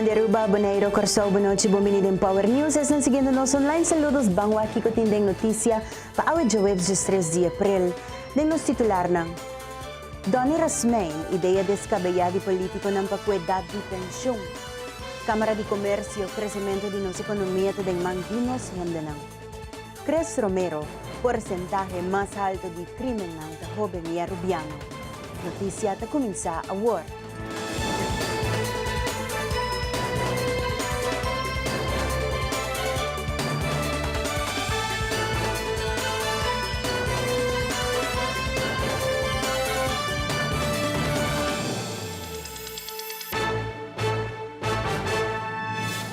Amigonan di Aruba, Boneiro, Corsou, bonochi, bon bini den Power News. Esnan siguiendo nos online, saludos, ban wak kico tin den noticia pa awe djaweps djestres di april. Den nos titularnan, Donny Rasmijn, idea descabeyá di politiconan pa cu edad di pensioen. Camara di Comercio, crecemento di nos economia ta den man di nos hendenan. Chris Romero, porcentahe mas halto di crimennan ta hoben y Arubiano. Noticia ta cuminsa awor.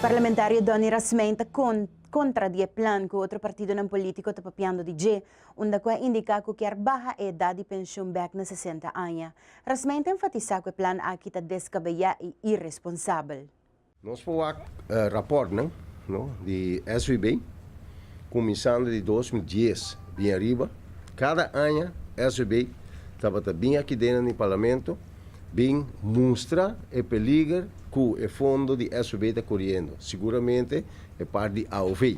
Parlamentario Donny Rasmijn ta contra di e plan cu otro partidonan politico ta papiando di dje, unda cu a indica cu kier baha e edad di pensioen bek na 60 aña. Rasmijn ta enfatisa cu e plan aki ta descabeya y irresponsabel. Nos por wak raportnan no di SVB kuminsando di 2010 bin ariba. Kada aña SVB tabata bin aki dentro di parlamento bin mustra e peliger ku e fondo di SVB ta koriendo, siguramente e parti di AOV.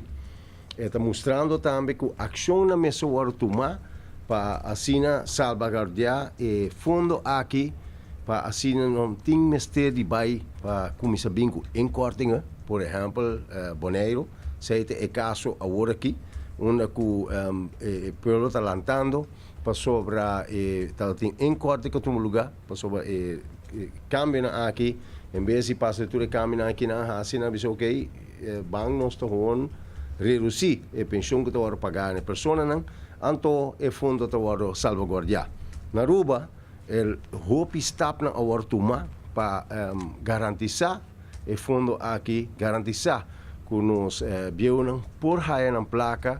E ta mustrando tambe ku akshonnan mester wòrdu tumá pa asina salbaguardiá e fondo aki pa asina no tin mester di bai pa kuminsá bin ku inkortingen, por ehèmpel Boneiru, esei ta e kaso awor aki unda ku e pueblo ta lantando pasobra e tabatin inkorting ku a tuma lugá pasobra e kambionan aki en bes di pasa tur e kambionan aki nan a hasi nan a bisa okey Ban nos ta hoon reduci e pensioen cu ta wordo paga na e personanan, anto e fondo ta wordo salvaguardia. Na Aruba el hopi stapnan a wordo tuma pa garantisa e fondo aki, garantisa cu nos bieunan por haya nan placa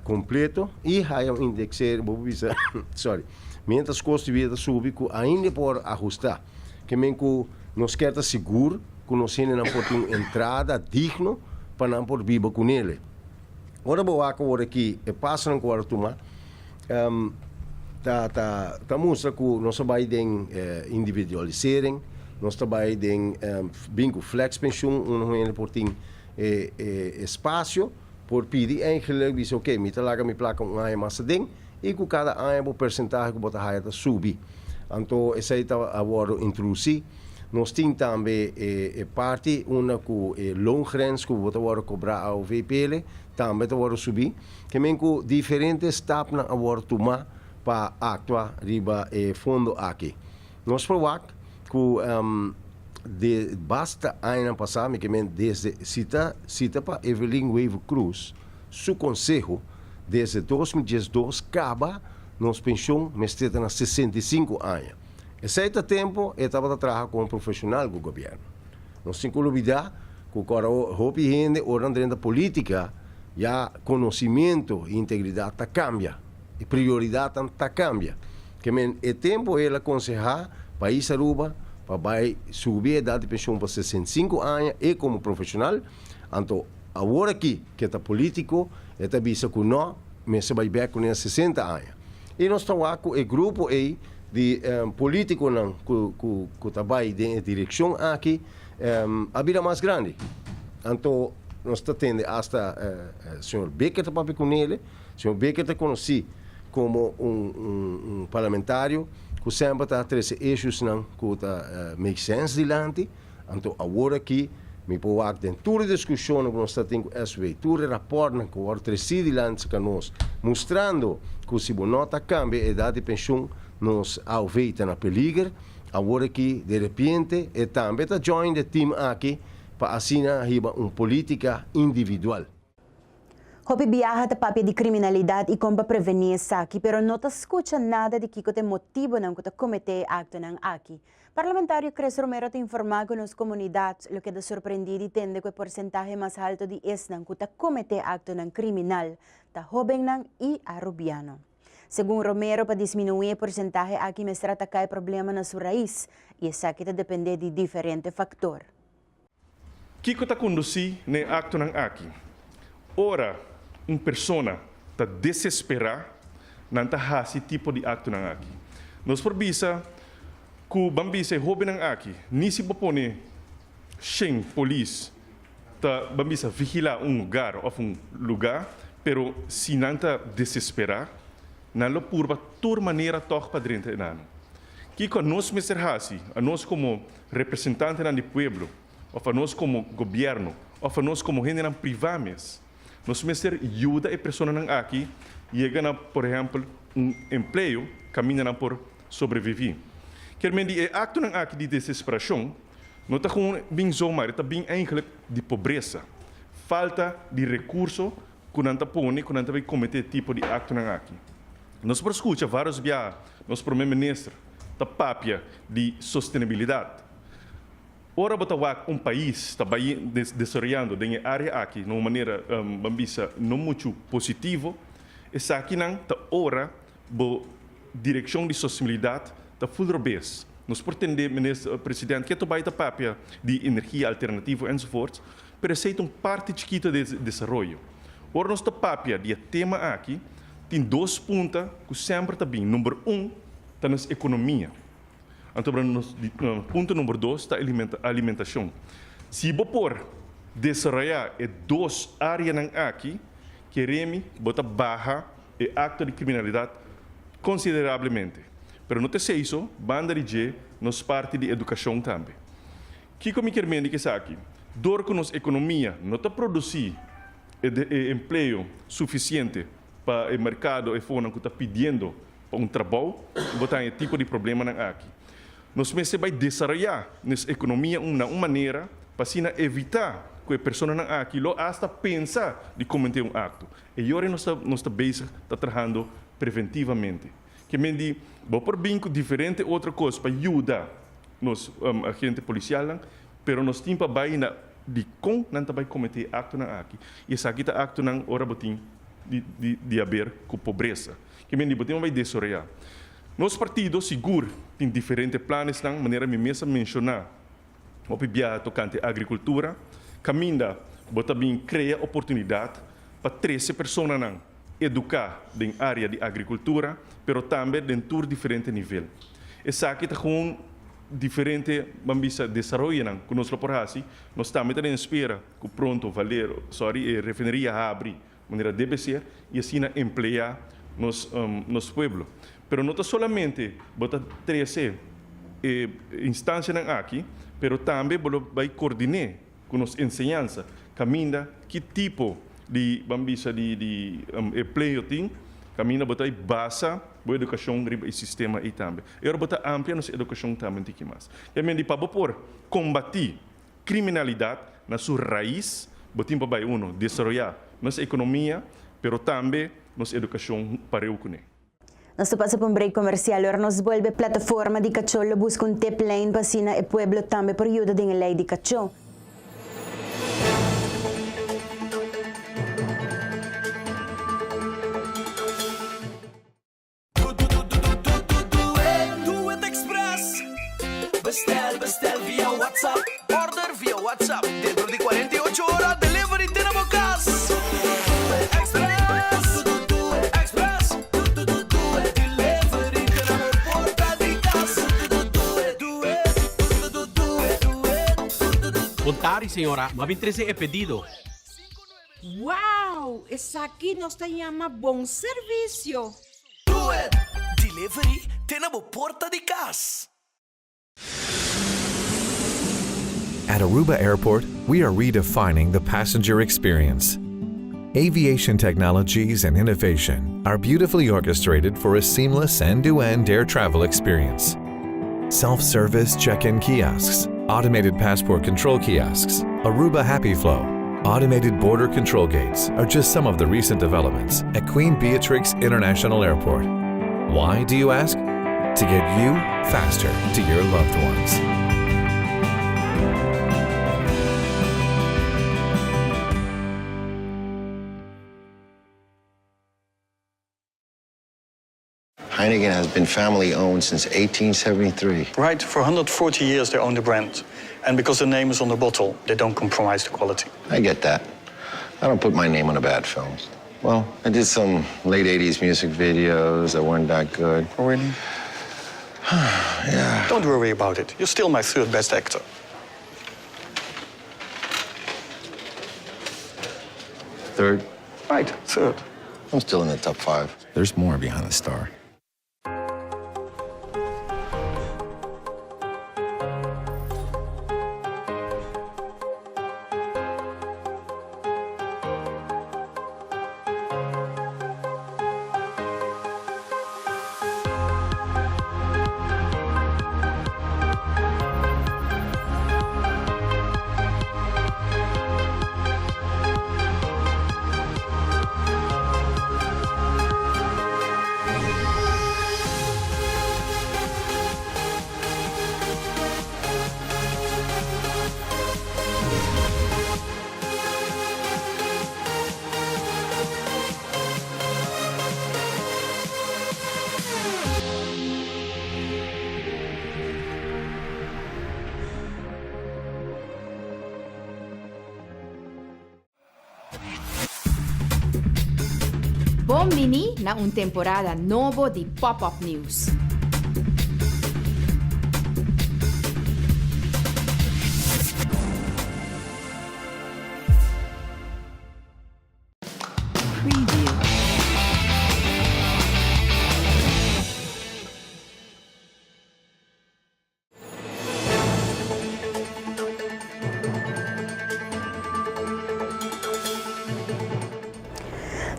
completo y haya un indexering, bo por bisa, sorry, mientras costo di bida ta subi cu ainda por ahusta. Ke men cu nos kier ta sigur cu nos hendenan por tin un entrada digno pa nan por biba cu nele. Ora bo wak awor aki e pasonan cu wòrdu tuma, ta ta ta mustra cu nos ta bai den individualisering, nos ta bai den bin cu flex pensioen, unda un hende por tin e e espacio por pidi eigenlijk bisa ok mi ta laga mi placa un aña mas aden y cu cada aña bo percentahe cu bo ta haya ta subi. Anto esey ta a wòrdu introduci. Nos tin tambe e parti unda ku e loongrens ku bo ta wòrdu kobrá AOV-pele tambe ta wòrdu subí. Ke men ku diferente stapnan a wòrdu tumá pa aktua riba e fondo aki. Nos por wak ku de basta añanan pasá, mi ke men desde si ta si ta pa Evelyn Wever-Croes su konseho desde 2012 kaba nos penshon mester ta na 65 aña. Esei ta tempo e tabata traha komo profeshonal ku gobièrnu. Nos tin ku lubidá ku kòrda hopi hende ora nan drenta polítika ya konosimentu i integridat ta kambia i prioridatnan ta kambia. Ke men e tempo el a konsehá pais Aruba pa bai subi edat di penshon pa 65 aña e komo profeshonal, anto awor aki ke ta polítiko e ta bisa ku nò mester bai bèk kuné 60 aña. I nos ta wak ku e grupo ei di politikonan ku ku ta bai den e direkshon aki a bira mas grandi. Anto nos ta tende asta señor Bikker ta papia ku nele. Señor Bikker ta konosí komo un un parlamentario ku semper ta trese issuesnan ku ta make sense dilanti. Anto awor aki mi por wak den tur e diskushonnan ku nos ta tin ku SW, tur e rapòrtnan ku wòrdu tresí dilanti ka nos, mustrando ku si bo no ta kambia e edat di penshun, nos AOV ta na peliger. Awor aki de repente e tambe ta join de team aki pa asina hiba un polítika individual. Hopi biaha ta papia di kriminalidat i kon pa prevení esaki, pero no ta skucha nada di kiko ta e motibonan ku ta kometé e aktonan aki. Parlamentario Chris Romero ta informá ku nos komunidat lo keda sorprendí di tende ku e porsentahe mas halto di esnan ku ta kometé aktonan kriminal ta hóbennan i arubiano. Segun Romero pa disminuí e porsentahe aki mester ataká e problema na su rais i esaki ta dependé di diferente faktor. Kiko ta kondusí na e aktonan aki? Ora un persona ta desesperá, nan ta hasi tipo di aktonan aki. Nos por bisa ku ban bisa e hóbennan aki, ni si bo pone shen polis ta ban bisa vigilá un hogar òf un lugá, pero si nan ta desesperá, nan lo purba tur manera tòg pa drenta e nan. Kiko anos mester hasi, anos komo representantenan di pueblo, òf anos komo gobièrnu, òf anos komo hendenan privá mes? Nos mester yuda e personanan aki yega na, por ehèmpel, un empleo kaminda nan por sobreviví. Kier men di e aktonan aki di desesperashon no ta gewoon bin zomaar, e ta bin eigenlijk di pobresa, falta di rekurso ku nan ta pone ku nan ta bai kometé e tipo di aktonan aki. Nos por skucha vários biaha nos prome minister ta papia di sostenibilidat. Ora bo ta wak un pais ta bai desaroyando den e área aki na un manera, ban bisa, no muchu positivo, esakinan ta ora bo direkshon di sostenibilidat ta ful robes. Nos por tende Minister President ketu bai ta papia di energia alternativo enzovoorts, pero esei ta un parti chikitu di e desaroyo. Ora nos ta papia di e tema aki, tin dos punta ku semper ta bin. Number un ta nos ekonomia. Anto nos punto number dos ta alimentashon. Si bo por desaroyá e dos áreanan aki, keremi bo ta baha e akto di kriminalidat konsiderablemente. Pero no ta esei so, banda di dje nos parti di edukashon tambe. Kiko mi kier mende ku esaki? Dor ku nos ekonomia no ta produsí e empleo sufisiente pa e merkado, e fonan ku ta pidiendo pa un trabou, bo ta haña e tipo di problemanan aki. Nos mester bai desaroyá nos ekonomia un na un manera pa asina evitá ku e personanan aki lo asta pensa di kometé un akto. E yora nos ta nos ta bezig ta trahando preventivamente. Ke men di bo por bin ku diferente otro kos pa yuda nos agente polisialnan, pero nos tin pa bai na dikon nan ta bai kometé e aktonan aki. I esaki ta aktonan ora bo tin di di di haber ku pobresa. Ke men di bo tin pa bai desaroyá. Nos partido sigur tin diferente planesnan, manera mi mes a menshoná hopi biaha tokante agrikultura, kaminda bo ta bin krea oportunidat pa trese personanan eduká den área di agrikultura, pero tambe den tur diferente nivel. Esaki ta gewoon diferente, ban bisa, desaroyonan ku nos lo por hasi. Nos tambe ta den spera ku pronto Valero, sorry, e refineria habri manera debe ser y asina emplea nos nos pueblo. Pero no ta solamente bo ta trece e instancianan aki, pero tambe bo lo bay coordine cu nos enseñansa, caminda ki tipo di, ban bisa, di di empleo tin, caminda bo ta bay basa bo educacion riba e sistema ey tambe. E ora bo ta amplia nos educacion tambe un tiki mas. Kende pa bo por combati Kriminalidat na su rais bo tin pa bai uno desaroyá nos ekonomia pero tambe nos edukashon pareu kuné. Nos ta pasa pa un break komersial ora nos bolbe plataforma di kachó lo buska un tiplijn pa asina e pueblo tambe por yuda den e lei di kachó. Do It Express Bestel, bestel via WhatsApp Order via WhatsApp Dentro di cuarenta y ocho ora delivery te na bo cas Do It Express Do It Express Do It Delivery te na bo porta di cas Do It Do It Do It Do It Bon tardi señora, m'a bin trece e pedido. Wow! Esaki nos ta yama bon servisio! Doet! Delivery te na bo porta di kas. At Aruba Airport, we are redefining the passenger experience. Aviation technologies and innovation are beautifully orchestrated for a seamless end-to-end air travel experience. Self-service check-in kiosks, automated passport control kiosks, Aruba Happy Flow, automated border control gates are just some of the recent developments at Queen Beatrix International Airport. Why, do you ask? To get you faster to your loved ones. Heineken has been family owned since 1873. Right, for 140 years they own the brand. And because the name is on the bottle, they don't compromise the quality. I get that. I don't put my name on a bad film. Well, I did some late 80s music videos that weren't that good. Oh, really? Yeah. Don't worry about it. You're still my third best actor. Third? Right, third. I'm still in the top five. There's more behind the star. Bon bini na un temporada nobo di Pop Up News.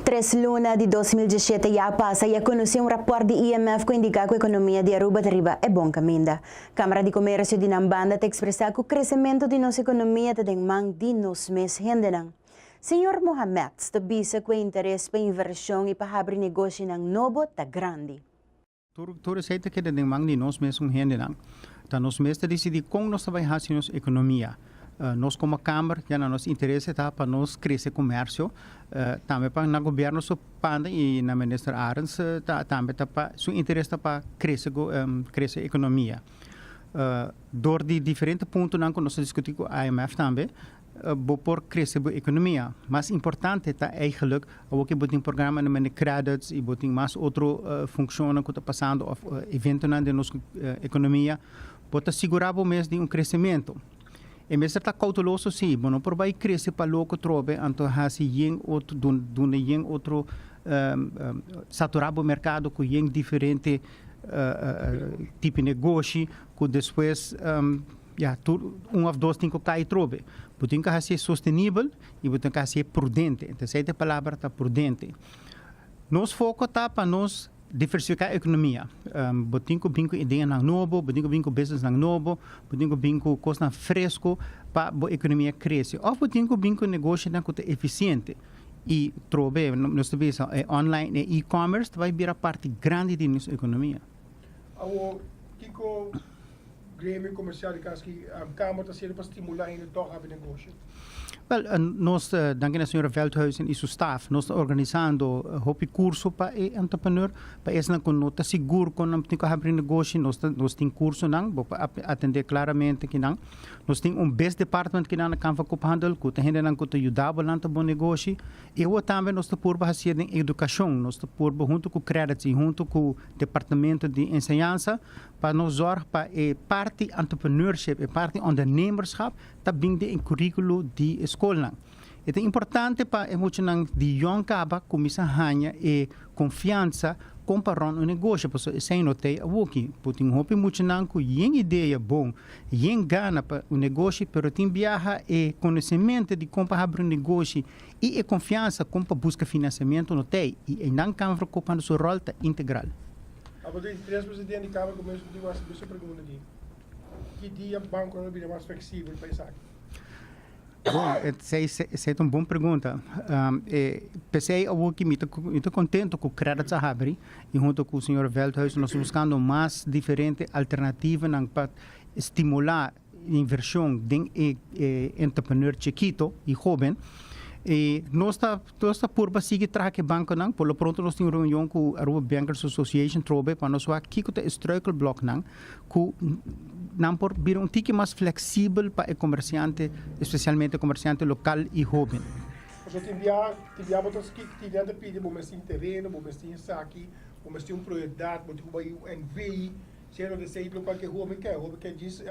Tres luna di 2017 ya a pasa y a conoce un rapport di IMF cu indica cu economia di Aruba ta riba e bon caminda. Camara di Comercio di nan banda ta expresa cu crecemento di nos economia ta den man di nos mes hendenan. Señor Mohamed ta bisa cu e interes pa inversion y pa habri negoshinan nobo ta grandi. Tur tur esei ta keda den man di nos mesun hendenan. Ta nos mes ta disidí kon nos ta bai hasi nos ekonomia. Nos komo Kamer ya na nos interese ta pa nos krese komersio, tambe pa na gobièrnu su banda i na Minister Arends ta tambe ta pa su interes ta pa krese krese ekonomia. Dor di diferente puntonan ku nos a diskutí ku IMF tambe, bo por crece bo economia. Mas importante ta eigenlijk awor cu bo tin programa na mane credits y bo tin mas otro funccionnan cu ta pasando of eventonan den nos economia, bo ta sigura bo mes di un crecemento. E mester ta cauteloso si, bo no por bay crece pa loco trobe anto haci yen otro, duna yen otro, satura bo mercado cu yen diferente tipo negoshi cu despues Ya, tur un of dos tin ku kai trobe. Bo tin ku hasié sostenibel i bo tin ku hasié prudente. Entonces e palabra ta prudente. Nos foko ta pa nos diversifiká ekonomia. Bo tin ku bin ku ideanan nobo, bo tin ku bin ku businessnan nobo, bo tin ku bin ku kosnan fresko pa bo ekonomia krese. Of bo tin ku bin ku negoshonan ku ta efisiente. I trobe, nos ta bisa e online, e e-commerce ta bai bira parti grandi di nos ekonomia. Awor, kiko Gremio komersial di kas ki Kamer ta hasiendo pa stimulá hende tòg habri negoshi? Wèl, nos, danki na señora Veldhuizen i su staf, nos ta organisando hopi kurso pa e entrepreneur, pa esnan ku no ta sigur kon nan tin ku habri negoshi, nos ta nos tin kursonan, bo por atendé klaramente kinan. Nos tin un bes department kinan na Kamer van Koophandel ku ta hendenan ku ta yuda bo lanta bo negoshi. I awor tambe nos ta purba hasié den edukashon, nos ta purba huntu ku Credits i huntu ku Departamento di Enseñansa pa nos zorg pa e parti entrepreneurship, e parti ondernemerschap ta bin den e curriculo di e scolnan. E ta importante pa e muchanan di yong caba cuminsa haña e confiansa con pa run un negoshi, pasobra esey no t'ey awoki. Bo tin hopi muchanan cu yen idea bon, yen gana pa un negoshi, pero tin biaha e conocemento di con pa habri un negoshi y e confiansa con pa busca financiamento no t'ey, y eynan Kamer van Koophandel su rol ta integral. Abo di tres presidente di Kamer Comercio di wak su pregunta di ki dia banconan lo bira mas flexibel pa esaki? Bon, esei ta un bon pregunta. P'esei awor ki mi ta mi ta contento cu Credits a habri y hunto cu señor Veldhuis nos ta buscando mas diferente alternativanan pa stimula inversion den e entrepreneur chikito y hoben. Y nos ta nos ta purba sigui traha cu e banconan. Por lo pronto nos tin un reunion cu Aruba Bankers Association trobe pa nos wak kico ta e struikelbloknan cu nan por bira un tiki mas flexibel pa e comerciante, especialmente e comerciante local y hoben. Pasobra tin bia tin bia bo ta tin bia ta pidi bo mes tin tereno, bo mes tin esaki, bo mes tin un propiedad, bo tin cu bay un NV. Sea no ta esei lokual ku e hoben ke. E hoben ke djis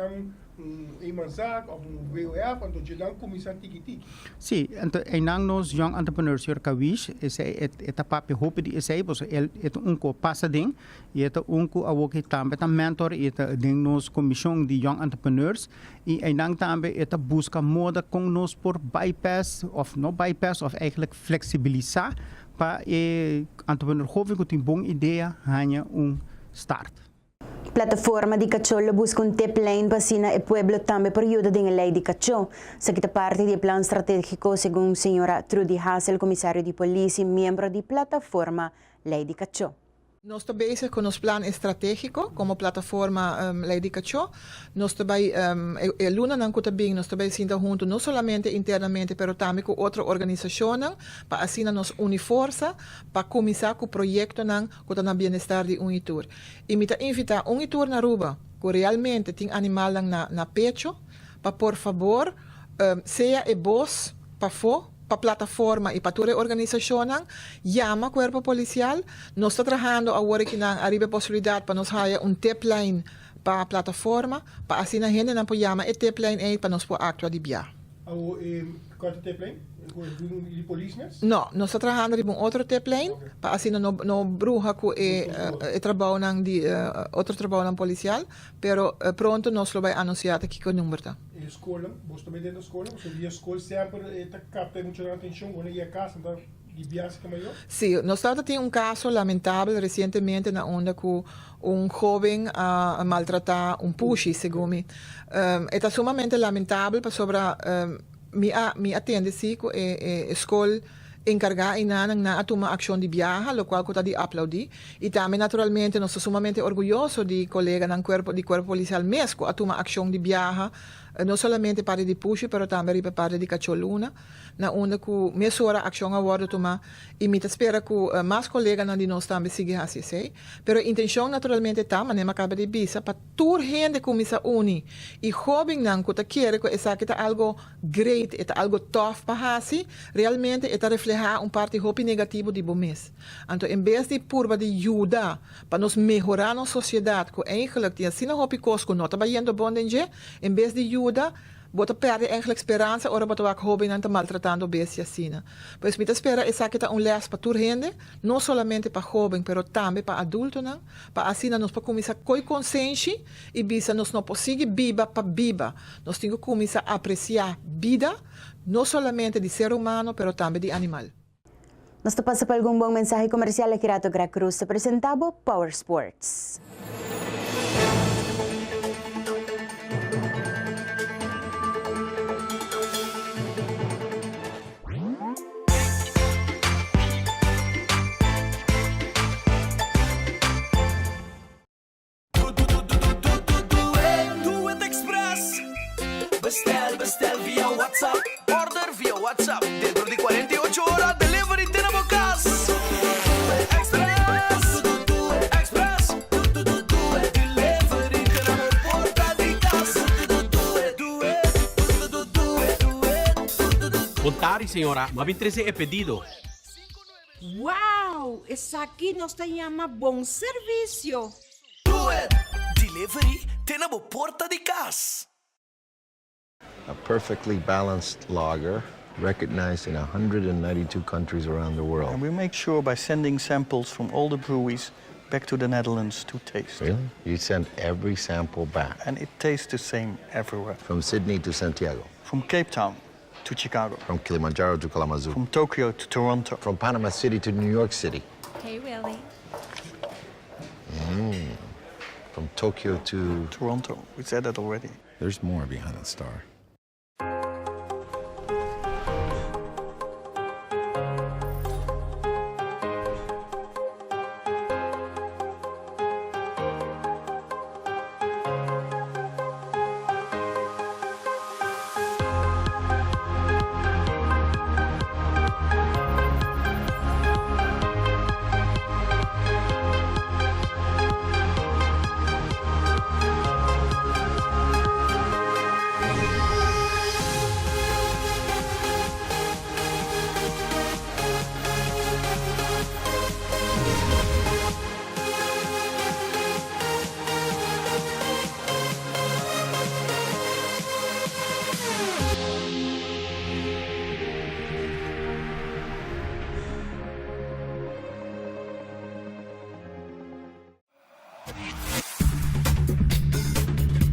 un eenmanszaak òf un WOF, anto dje nan kuminsá tiki tiki. Sí, anto einan nos Young Entrepreneurs señor Kawish, esei e ta papia hopi di esei, pasobra el e ta un ku a pasa den i e ta un ku awoki tambe ta mentor i e ta den nos komishon di Young Entrepreneurs i einan tambe e ta buska moda kon nos por bypass òf no bypass òf eigenlijk fleksibilisá pa e entrepreneur hoven ku tin bon idea haña un start. Plataforma di kachó lo buska un tiplijn pa asina e pueblo tambe por yuda den e lei di kachó. Esaki ta parti di e plan stratégiko, segun señora Trudy Hassel, komisario di polis i miembro di Plataforma Lei di Kachó. Nos ta bezig ku nos plan estratégiko komo plataforma Lei di Kachó. Nos ta bai e lunanan ku ta bin nos ta bai sinta huntu no solamente internamente pero tambe ku otro organisashonnan pa asina nos uni forsa pa kuminsá ku proyektonan ku ta na bienestar di un i tur. I mi ta invitá un i tur na Aruba ku realmente tin animalnan na na pecho pa por fabor sea e bos pafó pa plataforma i pa tur e organisashonnan yama Kuerpo Polisial. Nos ta trahando awor akinan ariba e posibilidat pa nos haya un tiplijn pa plataforma pa asina hendenan por yama e tiplijn ei pa nos por aktua di bia. Awo e kua ta tiplijn? Ku e dun di polis mes? No, nos ta trahando riba un otro tiplijn pa asina no no bruha ku e e trabounan di otro trabounan polisial, pero pronto nos lo bai anunsia ta kiko e number ta. E skolnan, bos ta bai dentro skolnan? Pasobra dia skol semper e ta kapta e muchanan atenshon, ora nan yega kas nan ta di biasi ka mayor. Sí, nos tabata tin un kaso lamentabel resientemente na unda ku Un hoben a maltratá un pushi, segun mi. E ta sumamente lamentabel pasobra mi a mi a tende si ku e e skol enkargá einanan nan a tuma akshon di biaha, lokual ku ta di aplaudí. I tambe naturalmente nos ta sumamente orguyoso di koleganan kuerpo di kuerpo polisial mes ku a tuma akshon di biaha, no solamente parti di pushi pero tambe riba e parti di kachó luna. na unda ku mesora akshon a wòrdu tumá i mi ta spera ku mas koleganan di nos tambe sigui hasi esei. Pero e intenshon naturalmente ta, manera mi a kaba di bisa, pa tur hende kuminsá uni i hóbennan ku ta kere ku esaki ta algu great, e ta algu tòf pa hasi, realmente e ta reflehá un parti hopi negativo di bo mes. Anto en bes di purba di yuda pa nos mehorá nos sosiedat ku eigentlik tin asina hopi kos ku no ta bayendo bon den dje, en bes di yuda, Bo ta perde eigenlijk speransa ora bo ta wak hobennan ta maltratando bestia asina. Pues mi ta spera esaki ta un les pa tur hende, no solamente pa hoben pero tambe pa adultonan, pa asina nos por cuminsa coy consenshi y bisa nos no por sigui biba pa biba, nos tin cu cuminsa aprecia bida, no solamente di ser humano pero tambe di animal. Nos ta pasa pa algun bon mensahe comercial aki rato Greg Cruz ta presenta bo Power Sports. Do It Express Bestel, bestel via WhatsApp Order via WhatsApp Dentro di cuarenta y ocho ora delivery te na bo cas Express, Express Delivery te na bo porta di cas Do It, Do It, Do It Bon tardi señora, m'a bin trece e pedido. Wow! Esaki nos ta yama bon servisio! Do It! Delivery te na bo porta di kas. A perfectly balanced lager recognized in 192 countries around the world. And we make sure by sending samples from all the breweries back to the Netherlands to taste. Really? You send every sample back? And it tastes the same everywhere. From Sydney to Santiago? From Cape Town to Chicago. From Kilimanjaro to Kalamazoo. From Tokyo to Toronto. From Panama City to New York City. Hey, Willie. Mm. From Tokyo to... Toronto. We said that already. There's more behind that star.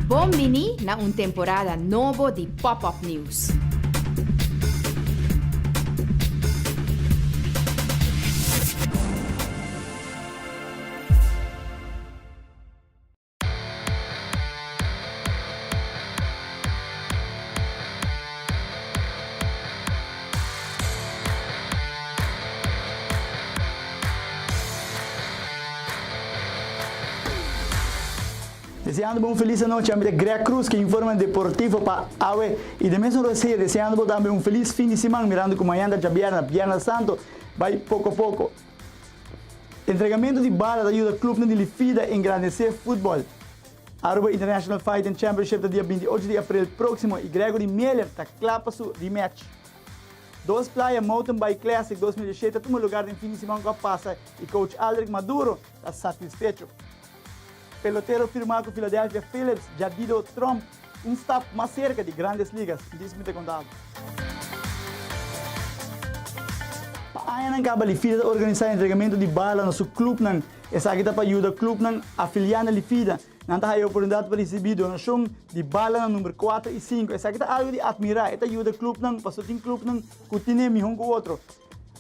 Bon bini na un temporada nobo di Pop Up News. Deseando bo un felis anochi, ami ta Greg Cruz ke informe deportivo pa awe y den mesun rosea deseando bo tambe un felis fin di siman mirando ku mañan ta djabièrnè, Biernes Santo, bai poko poko. Entregamentu di bala ta yuda klubnan di Lifida engrandesé futbòl. Aruba International Fighting Championship ta dia 28 di aprel próksimo i Gregory Miller ta kla pa su rematch. Dos Playa Mountain Bike Classic 2017 ta tuma lugar den fin di siman ku a pasa i coach Aldrich Maduro ta satisfecho. Pelotero firmá ku Philadelphia Phillips, Jadido Tromp, un stap mas serka di Grandes Ligas, dis mi ta konta bo. Pa añanan kaba Lifida ta organisá entregamentu di bala na su klupnan. Esaki ta pa yuda klupnan afiliá na Lifida. Nan ta haya oportunidat pa risibí donashon di bala na number kuater i sinku. Esaki ta algu di atmirá. E ta yuda klupnan pasobra tin klupnan ku tine mihó ku otro.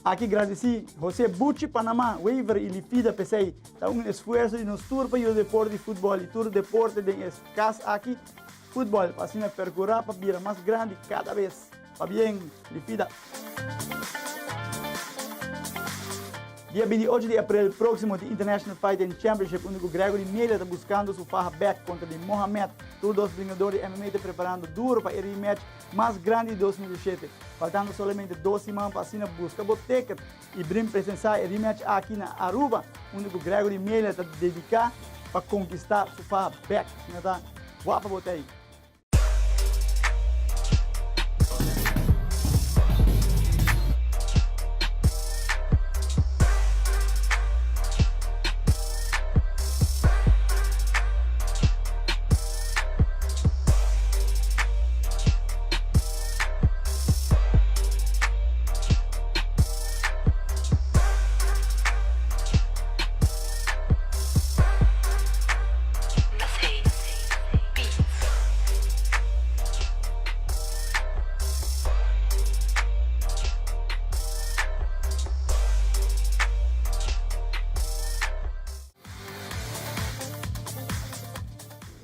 Aki gradisí José Buchi Panamá, Wever i Lifida p'esei. Ta un esfuerso di nos tur pa yuda deporte di futbòl i tur deporte den e kas aki, futbòl, pa asina perkurá pa bira mas grandi kada bes. Pabien, Lifida! Dia 28 di aprel próksimo di International Fighting Championship unda ku Gregory Miller ta buskando su faha bèk kontra di Mohamed. Tur dos bringador di MMA ta preparando duro pa e rematch mas grandi di 2017. Faltando solamente dos siman pa asina buska bo ticket I brin presensa e rematch aki na Aruba, unda ku Gregory Miller ta dediká pa konkistá su faha bèk. Asina ta wapa bo ta ei.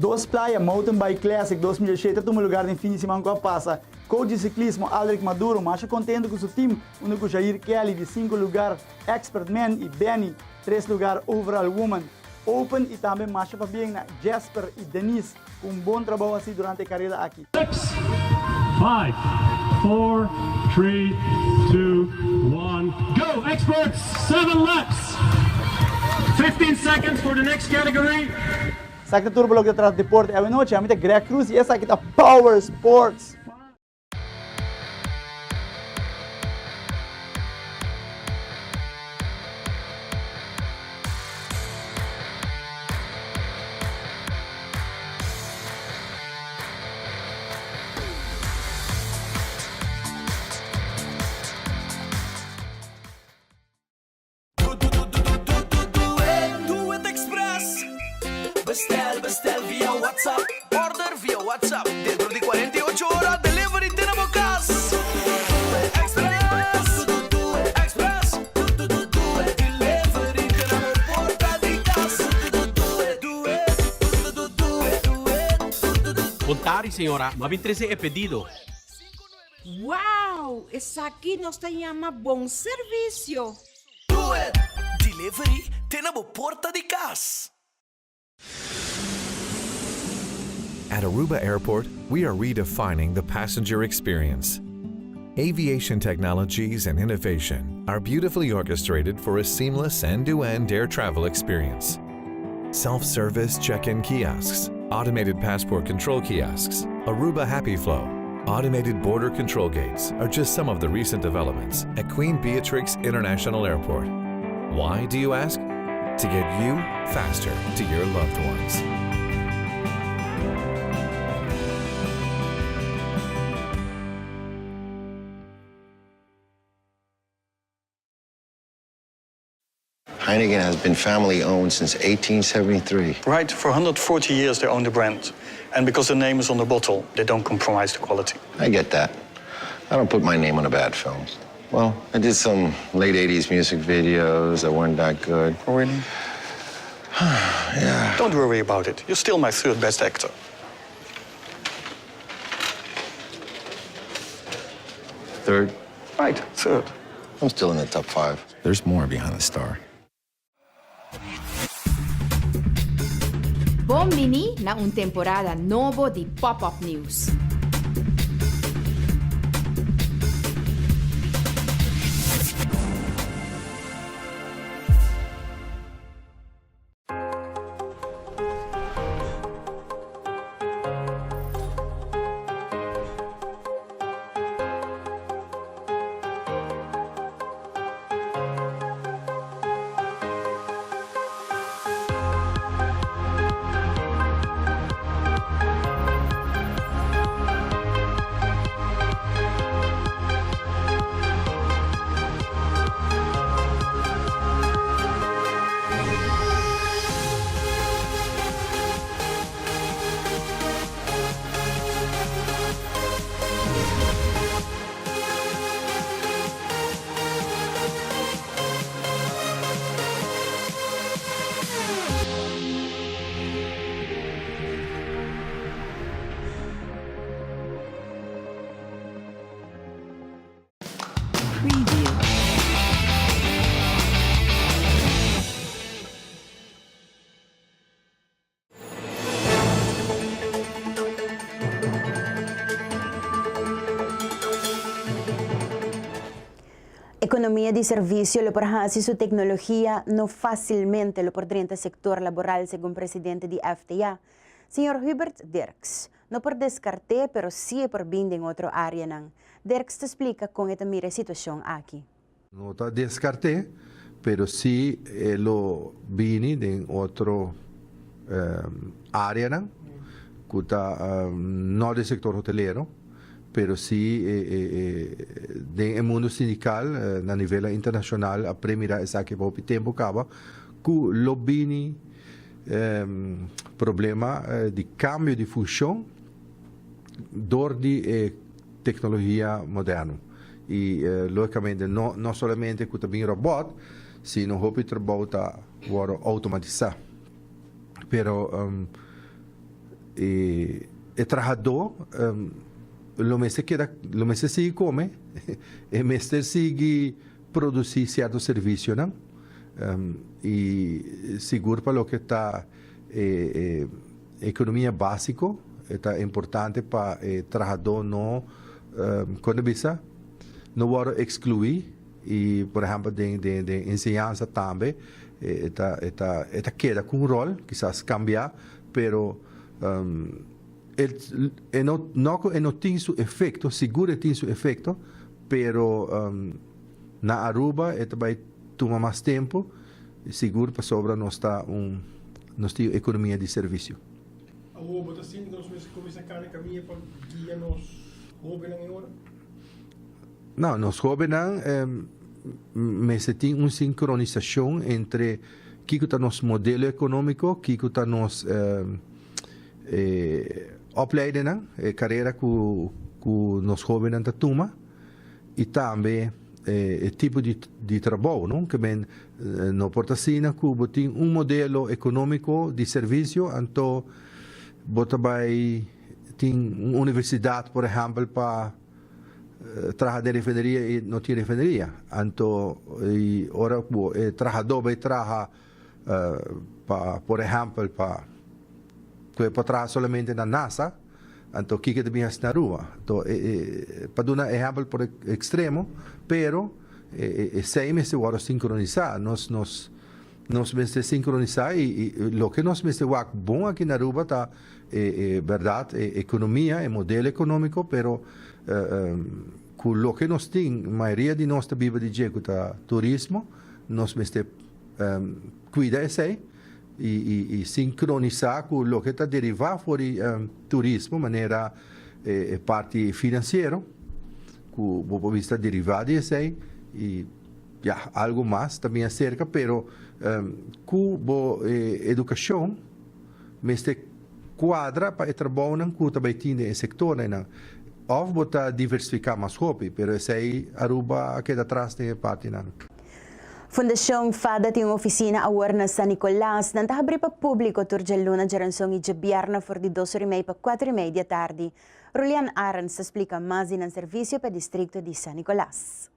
Dos Playa Mountain Bike Classic 2007 a tuma lugar den fin di siman ku a pasa. Coach di siklismo Aldrich Maduro masha kontento ku su team, unda ku Jair Kelly di sinku lugar Expert Man i Benny tres lugar Overall Woman Open i tambe masha pabien na Jasper i Denise ku un bon trabou hasi durante e kareda aki. Six, five, four, three, two, one, go! Experts, seven laps! 15 seconds for the next category. Esaki ta tur bo loke ta trata deporte awe nochi. Ami ta Greg Cruz i esaki ta Power Sports! Do It Express Bestel, bestel via WhatsApp Order via WhatsApp Dentro di 48 ora delivery te na bo cas Express, Express Delivery te na bo porta di cas Do it, do it, do it Bon tardi señora, m'a bin trece e pedido. Wow! Esaki nos ta yama bon servisio! Do It! Delivery te na bo porta di cas. At Aruba Airport, we are redefining the passenger experience. Aviation technologies and innovation are beautifully orchestrated for a seamless end-to-end air travel experience. Self-service check-in kiosks, automated passport control kiosks, Aruba Happy Flow, automated border control gates are just some of the recent developments at Queen Beatrix International Airport. Why, do you ask? To get you faster to your loved ones. Heineken has been family owned since 1873. Right, for 140 years they own the brand. And because the name is on the bottle, they don't compromise the quality. I get that. I don't put my name on a bad film. Well, I did some late 80s music videos that weren't that good. Oh, really? yeah. Don't worry about it. You're still my third best actor. Third? Right, third. I'm still in the top five. There's more behind the star. Bon bini na un temporada nobo di Pop Up News. Economia di servicio lo por haci su tecnologia no facilmente lo por drenta sector laboral segun presidente di FTA, señor Hubert Dirks. No por descart'é pero sí e por bin den otro areanan. Dirks ta splica con e ta mira e situacion aki. No ta descart'é, pero sí e lo bini den otro areanan cu ta no den sector hotelero, pero sí den e mundo sindical na nivel internacional a premira esaki pa hopi tempo caba cu lo bini problema di cambio di funcion door di e tecnologia moderno y logicamente no no solamente cu ta bin robot sino hopi trabou ta wordo automatisa pero e e trahador lo mester keda lo mester sigui come e mester sigui produci cierto servicionan y sigur pa loke ta e economia basico e ta importante pa e trahador no con bisa no wordo exclui y por ehempel den den den enseñansa tambe e ta e ta e ta keda cu un rol kisas cambia pero e no no cu e no tin su efecto sigur e tin su efecto pero na Aruba e ta bay tuma mas tempo sigur pasobra nos ta un nos tin un economia di servicio. Awor bo ta sinti cu nos mester cuminsa cana camia pa guia nos hobennan e ora? No, nos hobennan mester tin un sincronisacion entre kico ta nos modelo economico, kico ta nos opleidingnan, e carera cu nos hobennan ta tuma y tambe e tipo di trabou, no? Ke men no por ta asina cu bo tin un modelo economico di servicio anto bo ta bay tin un universidad por ehempel pa traha den refineria y no tin refineria. Anto y ora cu e trahador bay traha pa por ehempel pa cu e por traha solamente na NASA anto kiko ta bin haci na Aruba. Anto pa duna ehempel por extremo pero esey mester worde sincronisa nos nos nos mester sincronisa y loke nos mester wak bon aki na Aruba ta e berdad e economia e modelo economico pero cu loke nos tin mayoria di nos ta biba di dje cu ta turismo nos mester cuida esey y sincronisa cu loke ta deriva for di turismo manera e parti financiero cu bo por bisa deriva di esey y. ya, algo mas ta bin acerca, pero cu bo educacion mester cuadra pa e trabounan cu ta bay tin den e sectornan. Of bo ta diversifica mas hopi, pero esey Aruba a keda atras den e partinan. Fundashon fada tin un ofisina awor na San Nicolas. Nan ta habri pa publico tur djaluna, djaranson y djabièrnè for di dos ora y mei pa kuater y mei di atardi. Rulian Arends ta splica mas di nan servicio pa e districto di San Nicolas.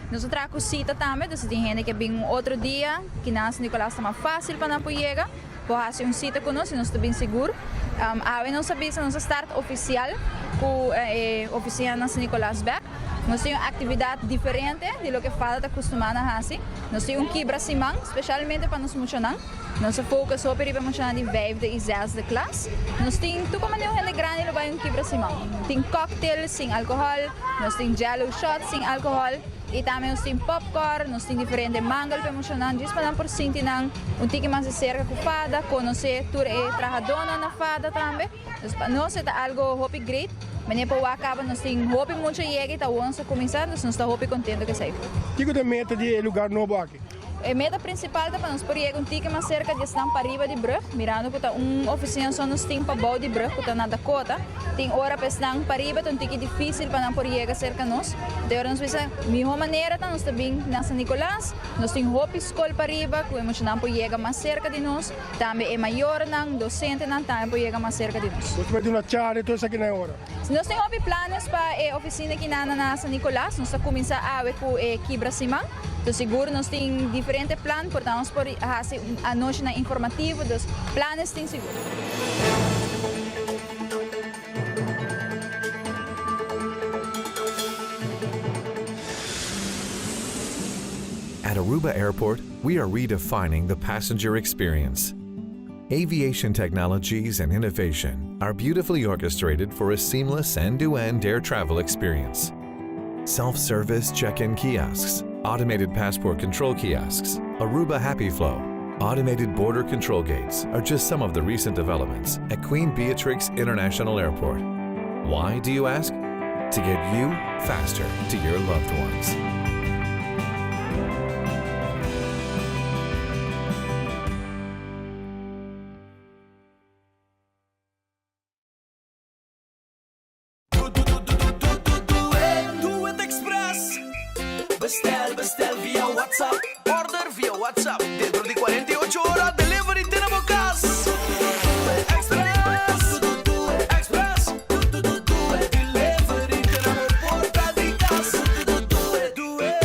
Nos ta traha ku sita tambe, dus si tin hende ke bin un otro dia, kinan San Nicolas ta mas fásil pa nan por yega, por hasi un sita ku nos i nos ta bin sigur. Awe nos a bisa nos a start ofisial ku e ofisina na San Nicolas bèk. Nos tin un aktividat diferente di loke fada ta kustumá na hasi. Nos tin un kibra siman, spesialmente pa nos muchanan. Nos a focus hopi riba e muchanan di vijfde i zesde klas. Nos tin tur como un hende grandi lo bai un kibra siman. Tin cocktail sin alcohol, nos tin jello shots sin alcohol i tambe nos tin popcorn, nos tin diferente mangel pa e muchanan djis pa nan por sinti nan un tiki mas di serka ku fada, konosé tur e trahadónan na fada tambe. Dus pa nos e ta algo hopi great. Meneer por wak caba nos tin hopi mucha yega y ta awor nos ta cuminsa, dus nos ta hopi contento cu esey. Kico ta e meta di e lugar nobo aki? E meta principal ta pa nos por yega un tiki mas cerca di esnan pariba di brug, mirando cu ta un oficina so nos tin pabou di brug cu ta na Dakota. Tin ora pa esnan pariba ta un tiki dificil pa nan por yega cerca nos. Te ora nos bisa miho manera ta nos ta bin na San Nicolas, nos tin hopi scol pariba cu e muchanan por yega mas cerca di nos. Tambe e mayornan, dosentenan tambe por yega mas serka di nos. Nos ta duna charla i tur esaki na e ora. Nos tin hopi planes pa e ofisina aki na na San Nicolas. Nos ta kuminsá awe ku e kibra siman. Entonces sigur nos tin diferente plan por ta nos por hasi un anochinan informativo. Dus planes tin sigur. At Aruba Airport, we are redefining the passenger experience. Aviation technologies and innovation are beautifully orchestrated for a seamless end-to-end air travel experience. Self-service check-in kiosks, automated passport control kiosks, Aruba Happy Flow, automated border control gates are just some of the recent developments at Queen Beatrix International Airport. Why, do you ask? To get you faster to your loved ones. Do It Express. Bestel, bestel via WhatsApp. Order via WhatsApp. Dentro di cuarenta i ocho ora delivery te na bo cas. Express, Express. Delivery te na bo porta di cas. Do it, do it,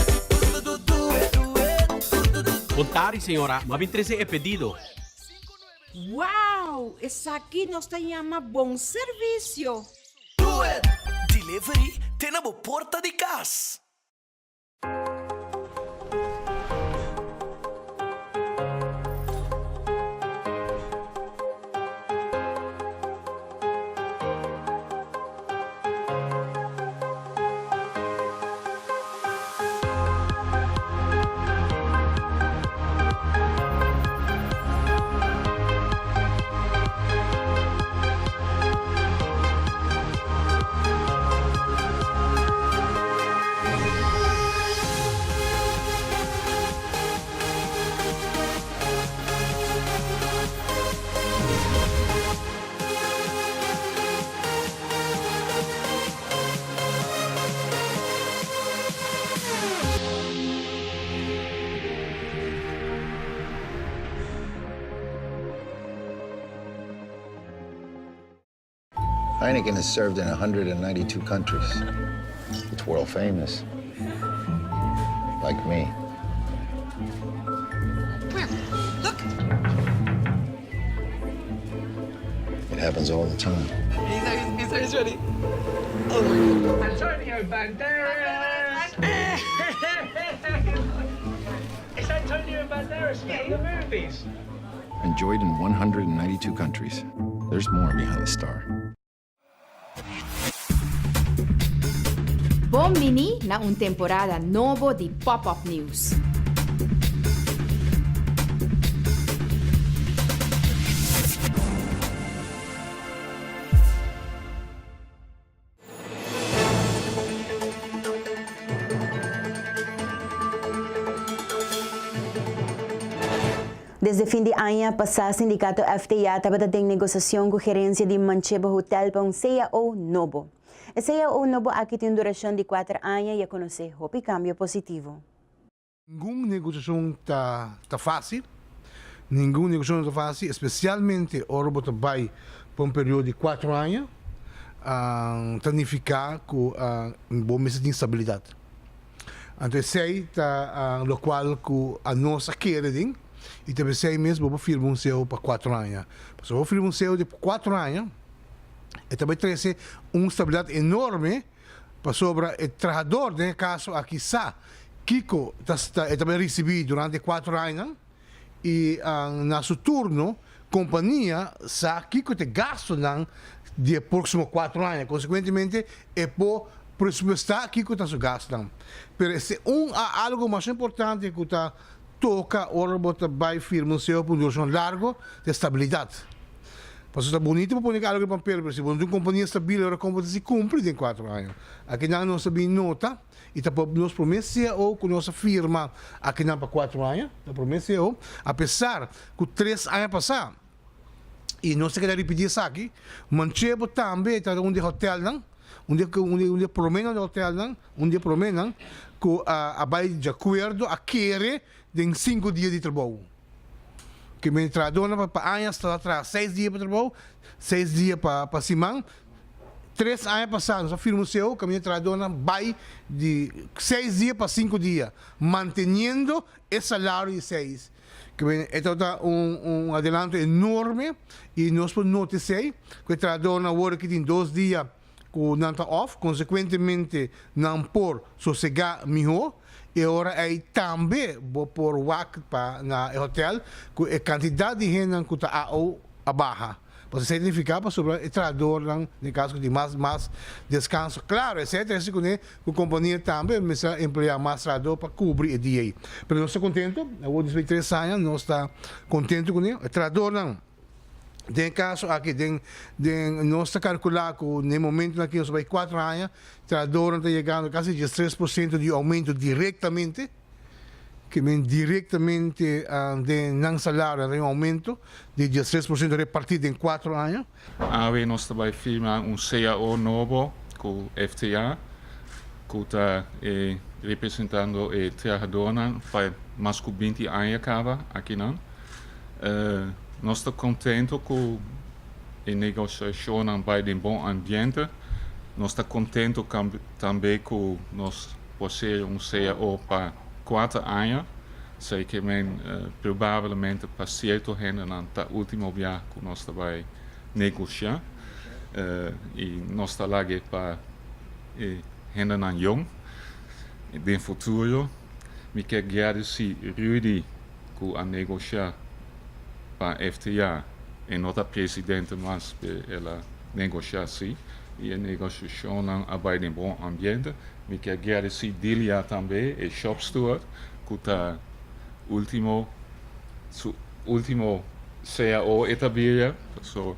do it. Bon tardi señora, m'a bin trece e pedido. Wow! Esaki nos ta yama bon servisio! Do It! Delivery te na bo porta di kas. Heineken has served in 192 countries. It's world famous. Like me. Look. It happens all the time. He's, he's, he's ready. Oh. Antonio Banderas! It's Antonio Banderas from the movies. Enjoyed in 192 countries. There's more behind the star. Bon bini na un temporada nobo di Pop Up News. Desde fin di aña pasá sindikato FTA tabata den negosiashon ku gerensia di Manchebo Hotel pa un cao nobo. E cao nobo aki tin un durashon di kuater aña i a konosé hopi kambio positivo. Ningun negosiashon ta ta fásil, ningun negosiashon no ta fásil, espesialmente ora bo ta bai pa un periodo di kuater aña, ta nifiká ku bo mester tin stabilidat. Anto esei ta lokual ku anos a kere den i ta p'esei mes bo por firma un seo pa kuater aña. Pasobra bo firma un seo di kuater aña e ta bai trese un stabilidat enorme pasobra e trahador den e kaso aki sa kiko ta e ta bai risibí durante e kuater añanan i na su turno kompania sa kiko ta e gastunan di e próksimo kuater aña. Konsekuentemente e por presupuestá kiko ta su gastunan. Pero esei un algu masha importante ku ta toka ora bo ta bai firma un seo pa un durashon largu ta e stabilidat. Pasobra ta bunito pa pone algu riba papel pero si bo no tin un kompania stabil ora kon bo ta si kumpli den kuater aña. Akinan nos ta bin nota. I ta pa nos promé cao ku nos a firma akinan pa kuatro aña, ta promé cao, apesar ku tres aña pasá, i nos ta keda ripití esaki, Manchebo tambe ta un di e hotèlnan, un di un di un di e proménan di hotèlnan, un di e proménan ku a a bai di akuerdo, a kere den sinku dia di trabou. Ke men trahadónan pa pa aña sta ta traha seis dia pa trabou, seis dia pa pa siman. Tres aña pasá nos a firma un seo kaminda trahadónan bai di seis dia pa sinku dia, manteniendo e salario di seis. Ke men e tabata un un adelanto enorme i nos por nota esei ku e trahadónan awor aki tin dos dia ku nan ta off, konsekuentemente nan por sosegá mihó. E ora ei tambe bo por wak pa na e hotèl ku e kantidat di hendenan ku ta AO a baha. Pasobra esei ta nifiká pasobra e trahadornan den kaso ku tin mas mas deskanso. Klaro, esei ta trese kuné ku kompania tambe mester a empleá mas trahador pa kubri e dia ei. Pero nos ta kontentu, awor despues di tres aña nos ta kontentu kuné. E trahadornan den e kaso aki den den nos ta kalkulá ku na e momentunan aki nos ta bai kuater aña, trahadornan ta yegando kasi diestres por siento di oumento direktamente. Ke men direktamente den nan salario nan ta un oumento di diestres por siento repartí den kuatro aña. Awe nos ta bai firma un cao nobo ku FTA ku ta e representando e trahadornan pa mas ku binti aña kaba akinan. Nos ta kontento ku e negosiashonnan bai den bon ambiente. Nos ta kontento tambe ku nos Por ser un cao pa kuater aña, esei ke men probablemente pa sierto hendenan ta ultimo bia ku nos ta bai negoshá i nos ta lag'é pa e hendenan yong den futuro. Mi ke gradisí Rudy ku a negoshá pa FTA, e no ta presidente mas pero el a negoshá sí i e negoshashonnan a bai den bon ambiente. Mi kier gradisí Dilia tambe, e shop steward, ku ta ultimo su ultimo cao e ta bira. So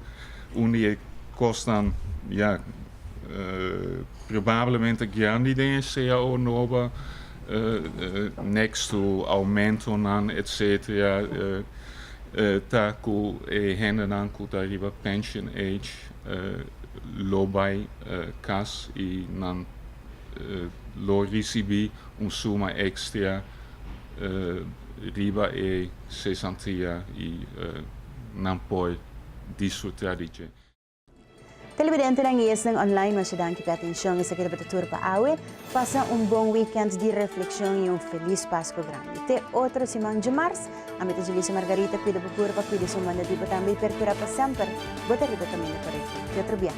un di e kosnan ya probablemente grandi den e cao nobo next to oumentonan etcetera ta ku e hendenan ku ta riba pension age lo bai kas i nan lo risibí un suma ekstra riba e sesantria i nan por disfrutá di dje. Televidentenan i esnan online masha danki p'e atencion. Esaki tabata tur pa awe. Pasa un bon weekend di reflexion i un feliz Pasco Grandi. Te otro siman djamars. Ami ta Julissa Margarita, cuida bo curpa, cuida esun banda di bo tambe i percura pa semper bo ta riba caminda corecto. Te otro bia.